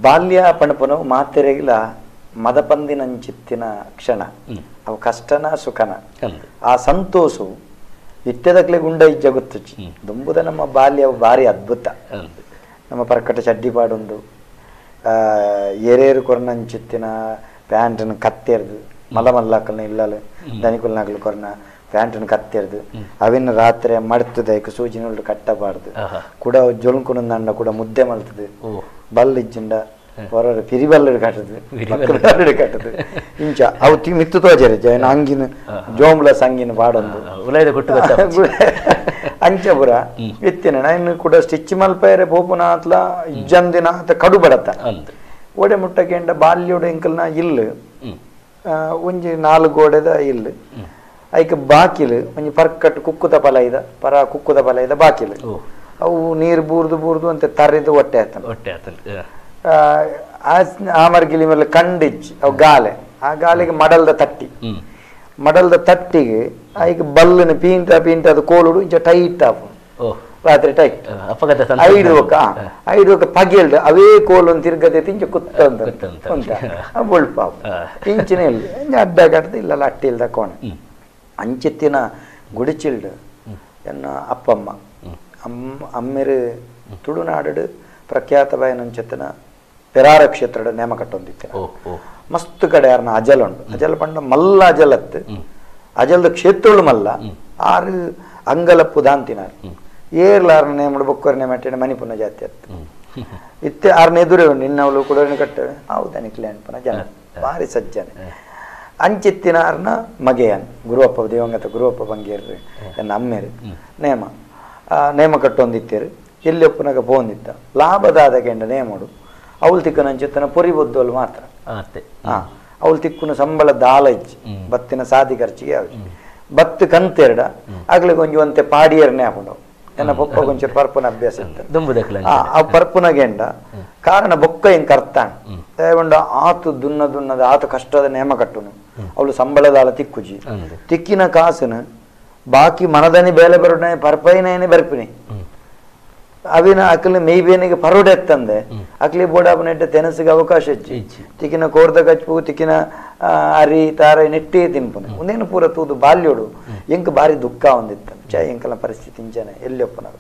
ಬಾಲ್ಯ ಪಣಪುನವು ಮಾತೆರೆಗಿಲ ಮದಪಂದಿನಂಚಿತ್ತಿನ ಕ್ಷಣ ಅವು ಕಷ್ಟನ ಸುಖನ ಆ ಸಂತೋಷ ಇತ್ತೆದಕ್ಲೆ ಗುಂಡ ಇಜ್ಜ ಗೊತ್ತುಚ್ಚಿ ದುಂಬುದ ನಮ್ಮ ಬಾಲ್ಯ ಭಾರಿ ಅದ್ಭುತ. ನಮ್ಮ ಪರ್ಕಟ ಚಡ್ಡಿ ಪಾಡೊಂದು ಏರೇರು ಕೊರ್ನಂಚಿತ್ತಿನ ಪ್ಯಾಂಟನ್ನು ಕತ್ತೆರ್ದು ಮಲ್ಲ ಮಲ್ಲಾಕಲ್ನ ಇಲ್ಲಲು ದನಿಕುಲ್ನಾಗಲು ಕೊರ್ನ ಪ್ಯಾಂಟನ್ನು ಕತ್ತೆರ್ದು ಅವಿನ ರಾತ್ರಿ ಮಡ್ತದೆ ಸೂಜಿನೊಳ್ಳು ಕಟ್ಟಬಾರ್ದು ಕೂಡ ಜೊಲ್ಕುನಂದ ಕೂಡ ಮುದ್ದೆ ಮಲ್ತದೆ ಬಲ್ ಇಜ್ಜಿಂಡ ಹೊರ ಪಿರಿಬಲ್ಲಡು ಕಟ್ಟದು ಬಲ್ಲಡು ಕಟ್ಟದು ಇಂಚ ಅವು ಮಿತ್ತು ತೋಜರೆ ಜಯನ ಅಂಗಿನ ಜೋಂಬ್ಲ ಸಂಗಿನ ಪಾಡೊಂದು ಅಂಚಪುರ ಇತ್ತಿನ ಇನ್ನು ಕೂಡ ಸ್ಟಿಚ್ ಮಲ್ಪೇರೆ ಪೋಪುನ ಅತ್ಲ ಇಜ್ಜಂದಿನ ಆತ ಕಡು ಬಡತ ಒಡೆ ಮುಟ್ಟಕೆಂಡ ಬಾಲ್ಯೋಡು ಎಂಕಲ್ನ ಇಲ್ಲು ಒಂಜಿ ನಾಲ್ಕು ಗೋಡೆದ ಇಲ್ಲು ಐಕ್ ಬಾಕಿಲು ಒಂಜಿ ಪರ್ಕಟ್ಟು ಕುಕ್ಕುದ ಫಲ ಇದ ಪರ ಕುಕ್ಕುದ ಫಲ ಇದ ಬಾಕಿಲು ಅವು ನೀರು ಬೂರ್ದು ಬೂರ್ದು ಅಂತ ತರಿದು ಹೊಟ್ಟೆ ಆತನ ಹೊಟ್ಟೆ ಆತನ ಆಮರ್ಗಿಲಿ ಮೇಲೆ ಕಂಡಿಚ್ಚಿ ಅವು ಗಾಲೆ ಆ ಗಾಲಿಗೆ ಮಡಲ್ದ ತಟ್ಟಿ ಮಡಲ್ದ ತಟ್ಟಿಗೆ ಐಕ್ ಬಲ್ಲಿನ ಪೀಂಟ ಪೀಂಟ ಅದು ಕೋಲುಡು ಇಂಚ ಟೈಟ್ ಆಪು ರಾತ್ರಿ ಟೈಟ್ ಐದು ಐದು ಪಗೆಲ್ಡು ಅವೇ ಕೋಲು ತಿರ್ಗದೆ ಇಂಚ ಕುತ್ತ ಅಂತ ಬೊಳ್ಪಾವು ಇಂಚಿನ ಇಲ್ಲ ಅಡ್ಡ ಕಟ್ಟದ ಇಲ್ಲ ಅಟ್ಟಿ ಇಲ್ದ ಕೋಣೆ ಅಂಚಿತ್ತಿನ ಗುಡಿಚಿಲ್ಡು ಎನ್ನ ಅಪ್ಪಮ್ಮ ಅಮ್ಮ ಅಮ್ಮೆರು ತುಳುನಾಡು ಪ್ರಖ್ಯಾತ ಬಾಯನಂಚೆತ್ತನ ಪೆರಾರ ಕ್ಷೇತ್ರದ ನೇಮ ಕಟ್ಟೊಂದಿತ್ತಿನ ಮಸ್ತ್ ಕಡೆ ಯಾರನ್ನ ಅಜಲ್ ಉಂಟು ಅಜಲ್ ಪಂಡ ಮಲ್ಲ ಅಜಲತ್ತು ಅಜಲ್ದ ಕ್ಷೇತ್ರಳು ಮಲ್ಲ ಆರು ಅಂಗಲಪ್ಪು ದಾಂತಿನಾರು ಏರ್ಲಾರ್ನ ನೇಮಡು ಬೊಕ್ಕರ್ ನೇಮಟ್ಟಿನ ಮಣಿಪುನ ಜಾತಿ ಅತ್ತು ಇತ್ತೆ ಆರ್ನ ಎದುರೇ ಉಂಟು ಇನ್ನವಳು ಕೂಡ ಕಟ್ಟವೆ ಹೌದನಿಕ್ಲೆ ಅನ್ಪುನ ಜನ ಭಾರಿ ಸಜ್ಜನೆ ಅಂಚಿತ್ತಿನಾರ್ನ ಮಗೆಯನ್ ಗುರುವಪ್ಪ ದಿವಂಗತ ಗುರುವಪ್ಪ ಬಂಗೇರು ಎನ್ನ ಅಮ್ಮೇರು ನೇಮ ನೇಮ ಕಟ್ಟೊಂದಿತ್ತೇರು ಎಲ್ಲಿ ಒಪ್ಪುನಾಗ ಪೋಂದಿತ್ತ ಲಾಭದಾದ ಕೆಂಡ ನೇಮಡು ಅವಳು ತಿಕ್ಕನ ಅಂಚೆತ್ತನ ಪೊರಿ ಬೊದ್ದೋಲು ಮಾತ್ರ ಅವಳು ತಿಕ್ಕುನ ಸಂಬಳ ದಾಲ ಇಜ್ಜಿ ಬತ್ತಿನ ಸಾದಿ ಖರ್ಚಿಗೆ ಅವು ಬತ್ತು ಕಂತೆರಡ ಆಗ್ಲಿ ಕೊಂಚ ಒಂತೆ ಪಾಡಿಯರ್ನೇ ಹಾಕೊಂಡವು ಎನ್ನ ಪೊಪ್ಪ ಕೊಂಚ ಪರ್ಪುನ ಅಭ್ಯಾಸ ಇತ್ತು ಆ ಪರ್ಪುನ ಗೆಂಡ ಕಾರಣ ಬೊಕ್ಕ ಹಿಂಗ್ ಕರ್ತಾಣ ದಯವಂಡ ಆತು ದುನ್ನ ದುನ್ನದ ಆತು ಕಷ್ಟದ ನೇಮ ಕಟ್ಟುನು ಅವಳು ಸಂಬಳದಾಲ ತಿಕ್ಕುಜಿ ತಿಕ್ಕಿನ ಕಾಸುನ ಬಾಕಿ ಮನದನಿ ಬೇಲೆ ಬರುಡನೆ ಪರ್ಪೈನೇ ಬರ್ಪಿನಿ ಅವಿನ ಅಕ್ಲಿ ಮೇಯ್ಬೇನಿಗೆ ಪರೋಡೆ ಎತ್ತಂದೆ ಅಕ್ಲಿ ಬೋಡಾಪನೆಟ್ಟ ತೆನಸಿಗೆ ಅವಕಾಶ ಹೆಚ್ಚಿ ತಿಕ್ಕಿನ ಕೋರ್ದ ಕಚ್ಪು ತಿಕ್ಕಿನ ಅರಿ ತಾರ ನೆಟ್ಟೇ ತಿನ್ಪುನೆ ಒಂದೇನು ಪೂರ ತೂದು ಬಾಲ್ಯೋಡು ಎಂಕ್ ಬಾರಿ ದುಃಖ ಒಂದಿತ್ತು ಚ ಎಂಕಲ ಪರಿಸ್ಥಿತಿ ಇಂಚನೆ ಎಲ್ಲಿ ಒಪ್ಪನಾಗ.